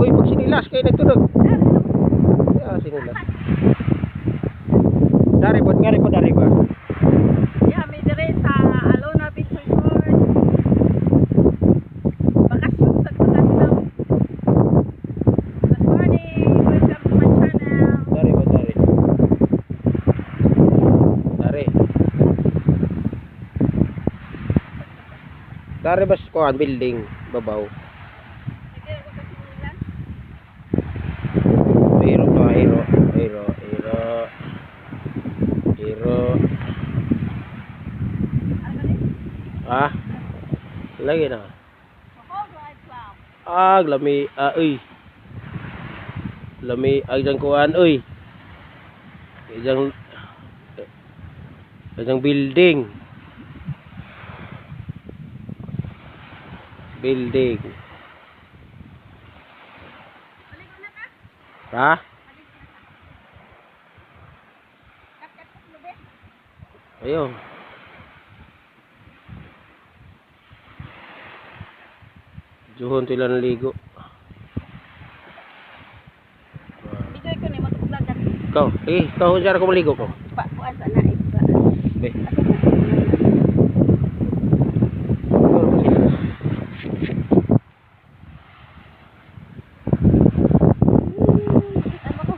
Uy, pag sinilas kay nagtunog. Ya, sinilas. Dari po, ngari po dari ba? Yeah, may dire sa Alona Beach Resort. Bakasyon sa bakasyon. Good morning. Welcome to my channel. Dari ba, dari? Dari. Dari ba sa kuan building babaw? Sige, ako sa sinilas. Hero to, hero, hero, hero. Hero. Ano ni? Ah. Lagi na. Bohol Drive Club. Ah, lami, ah, uy. Lami, ag diyang kuan, uy. Ijang ijang building. Building. Maligo na ka? Ha? Kat-kat sa lubi. Ayun. Juhon tila naligo. Video ko ni mo vlog. Ikaw, eh, ikaw dyan ako maligo ko. Pa kuan sa na iba. Be. Asa na? Ano ko?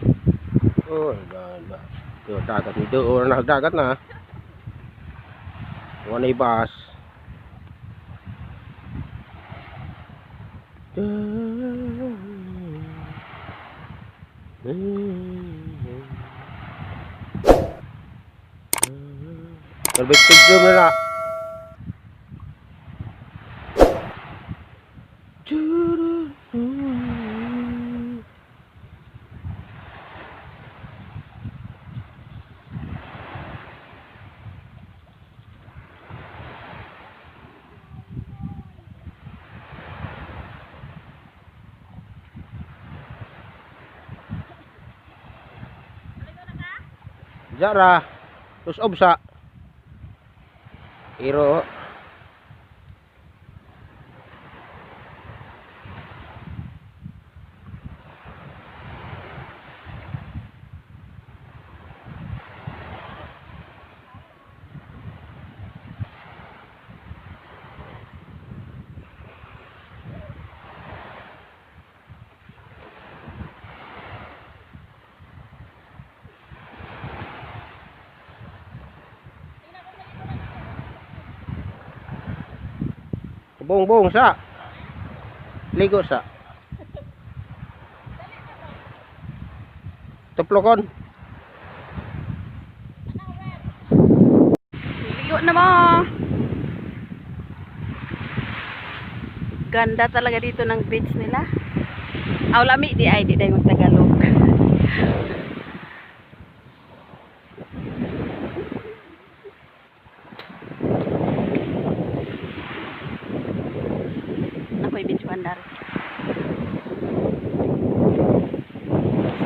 Oh, gala. Ito, dagat nito. Oh, nagdagat na. Wala na ibas. Terbit picture na na. Zara, terus obsa. Iro. Buong-buong sa. Ligo sa. Tuplokon. Ligo na mo. Ganda talaga dito ng beach nila. Aw lami di ay di day magtagalog. Ako'y beach dari.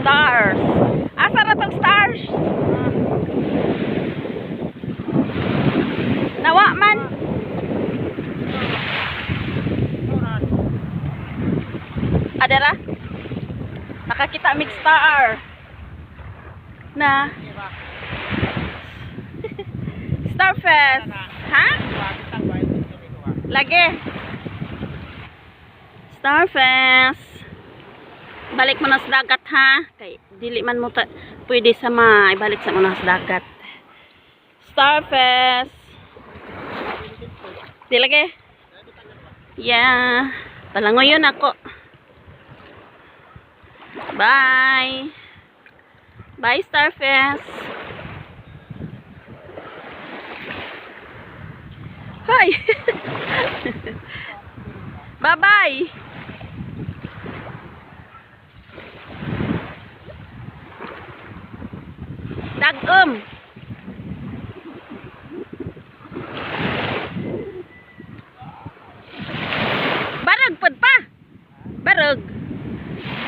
Stars. Asa ra tong stars? Nawa man. Adara? Nakakita mig star. Na. Starfest. Ha? Lagi. Starfest. Balik mo na sa dagat ha. Kay dili man mo ta pwede sa ma ibalik sa mo na sa dagat. Starfest. Di lagi. Yeah. Palangoy yun ako. Bye. Bye, Starfest. Hi. Bye-bye. Dagom. Barag pod pa. Barag.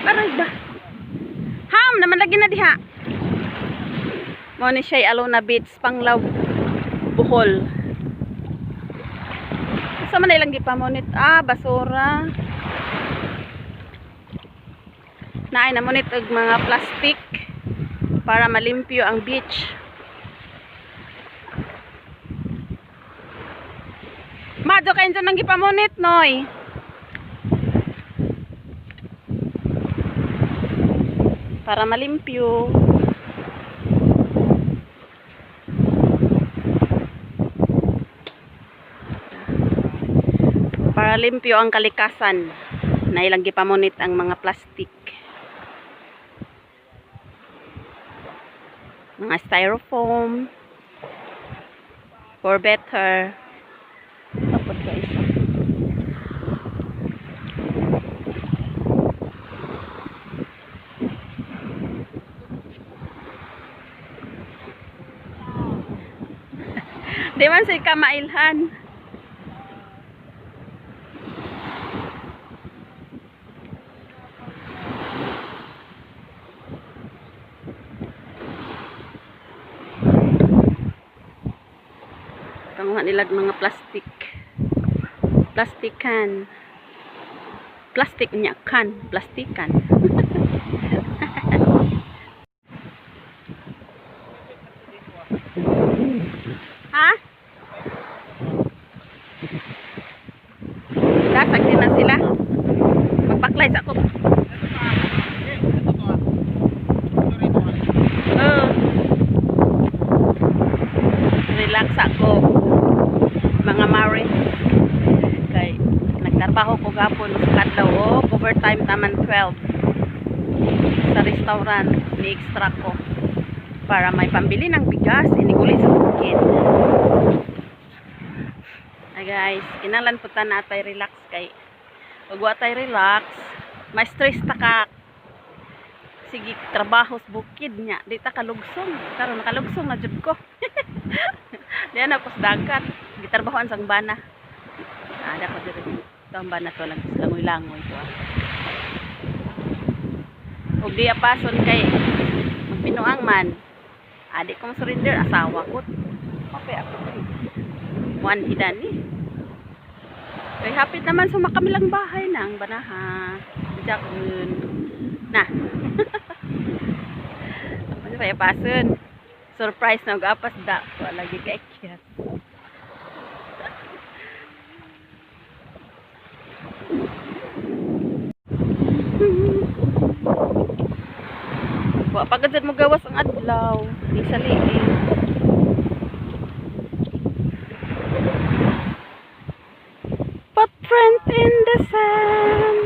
Barag ba? Ham naman lagi na diha. Mao ni siya Alona Beach, Panglao, Bohol. Asa man ilang gipamonit? Ah, basura. Naay namunit og mga plastic para malimpyo ang beach. Madyo kayo dyan ang gipamunit, Noy. Para malimpyo. Para limpyo ang kalikasan. Na ilang gipamunit ang mga plastic. Mga styrofoam. For better. Tapos guys. Di man si kamailhan. Panguha nila mga plastic. Plastikan. Plastic niya kan, plastikan. Ha? Dasag din na sila. Magbaklay sa ako. Oh. Relax ako. Mga mare. Kay nagtrabaho ko gapon sa kadlaw oh, overtime taman 12 sa restaurant ni extra ko para may pambili ng bigas iniguli sa bukid. Ay guys, kinahanglan po ta natay relax kay ug wa tay relax, may stress ta ka sige trabaho sa bukid niya, di ta kalugsong. Karon nakalugsong na jud ko. Di na ako sa dagat, gitrabahoan sang bana. Ada ko diri. Ito ang bana to lang langoy-langoy to. Ug di apason kay magbinuang man. Adi ko surrender asawa ko. Kape ako kay. One idani. Kay hapit naman sa makamilang bahay na ang banaha. Jakun. Na. Ano pa pason? Surprise na og apas da. Wala lagi kay kiyat. Wa pa gud mo gawas ang adlaw. Di sa liig. Footprint in the sand.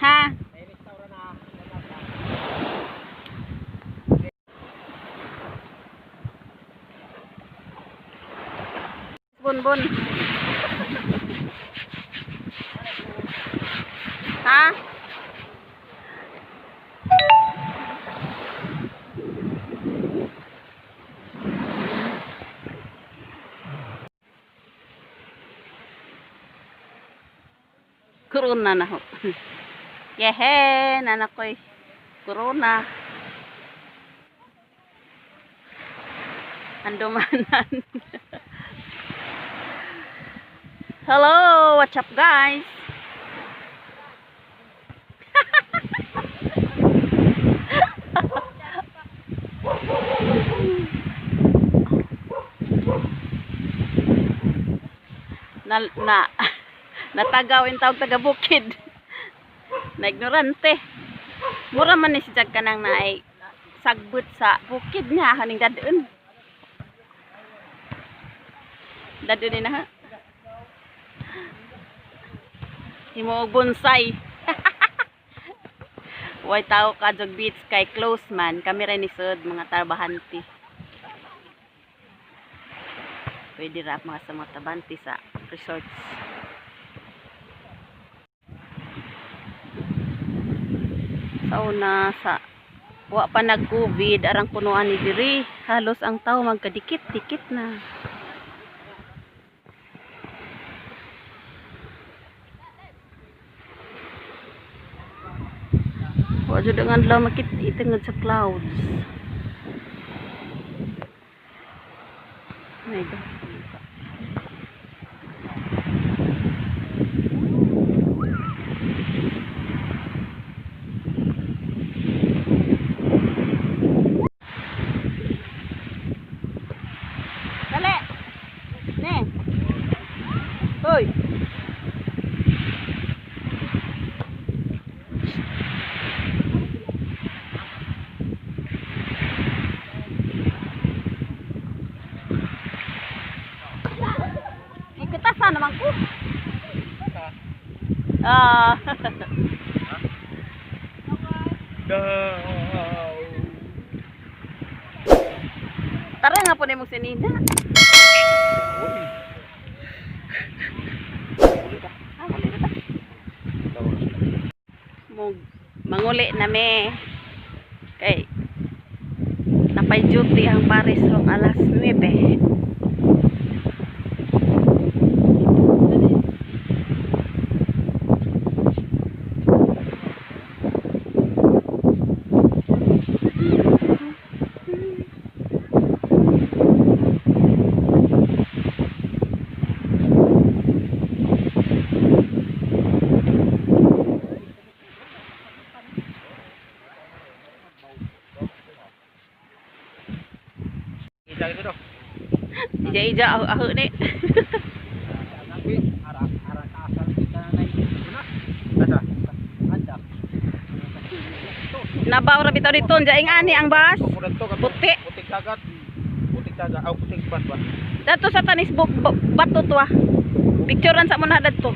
Ha? May restaurant na. Bonbon. Ha? Corona na ho. Yehe, nanakoy. Corona. Andumanan. Hello, what's up guys? Na na natagaw in tawag taga bukid. Na ignorante. Mura man ni si Jag kanang naay sagbot sa bukid niya haning dadun. Dadun ni na ha. Himo og bonsai. Way tao ka jog beach kay close man kami ra ni sud mga trabahante. Pwede ra mga sa mga trabahante sa resorts. Sa una sa wa pa nag-COVID arang punuan ni diri, halos ang tao magkadikit-dikit na. Wa jud ang adlaw makit-itengod sa clouds. Ay, ba? Ah. Daw. Tara nga po na yung sinina. Uli. Uli ka. Ah, muli na ta. Mug, manguli na me. Kay, napay duty ang Paris rong alas 9. Ija ito do. Ija-ija aho aho ni. Asa? Nabaw ra bitaw dito jaing ani ang bus. Puti. Putik dagat. Putik dagat. Aw, putik bus ba? Dato sa tanis buk bato to ah. Picturean sa muna dadto.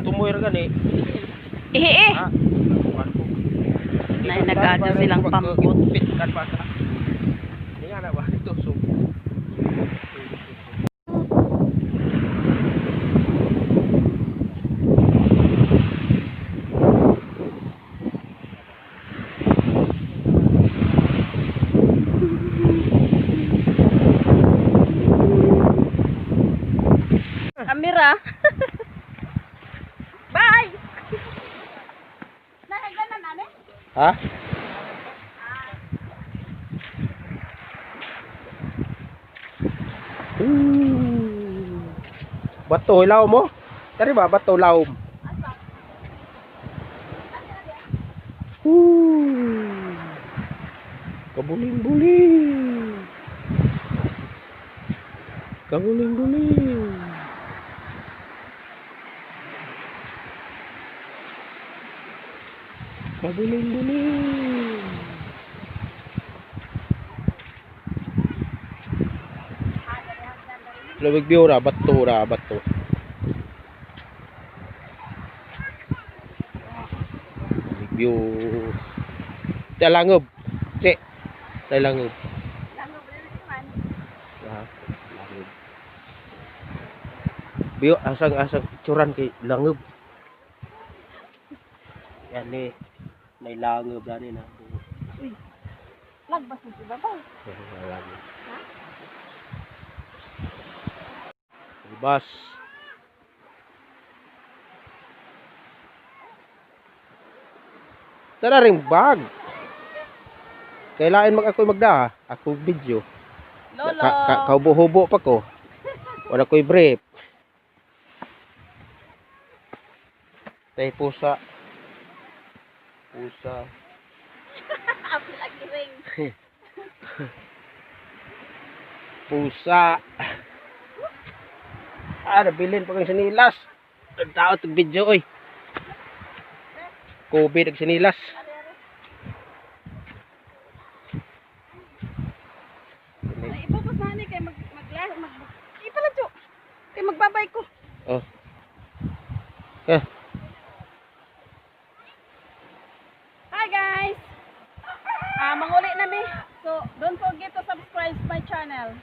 Tumoy ra gani. Ihi eh. Nay, nag-adyo silang pampot. Pit kan pa ka. Hindi nga na ba ito so. Kamera. Bye. Nahagdanan na ni? Ha? Ooh. Bato ilaw mo? Tari ba bato lawom? Ooh. Kabuling-buling. Kabuling-buling. Kabuling-buling. Lawig biyo ra, bato ra, bato. Lawig biyo. Talangob. Che. Talangob. Ah, langob. Biyo asang asang picturan kay langob. Yan ni. Nay langob dani na. Lagbas mo si babaw. Langob. Bus. Tara ring bag. Kailangan mag ako magda, ako video. Lolo. Ka, ka, kaubo-hubo pa ko. Wala ko'y brief. Tay pusa. Pusa. Apil agiring. Pusa. Ah, nabilin pa kang sinilas. Nagtaot og video oy. COVID og sinilas. Ay, ipupos na ni kay mag mag mag Ipaladyo. Kay magbabay ko. Oh. Eh, Hi guys. Ah, manguli na mi. So, don't forget to subscribe my channel.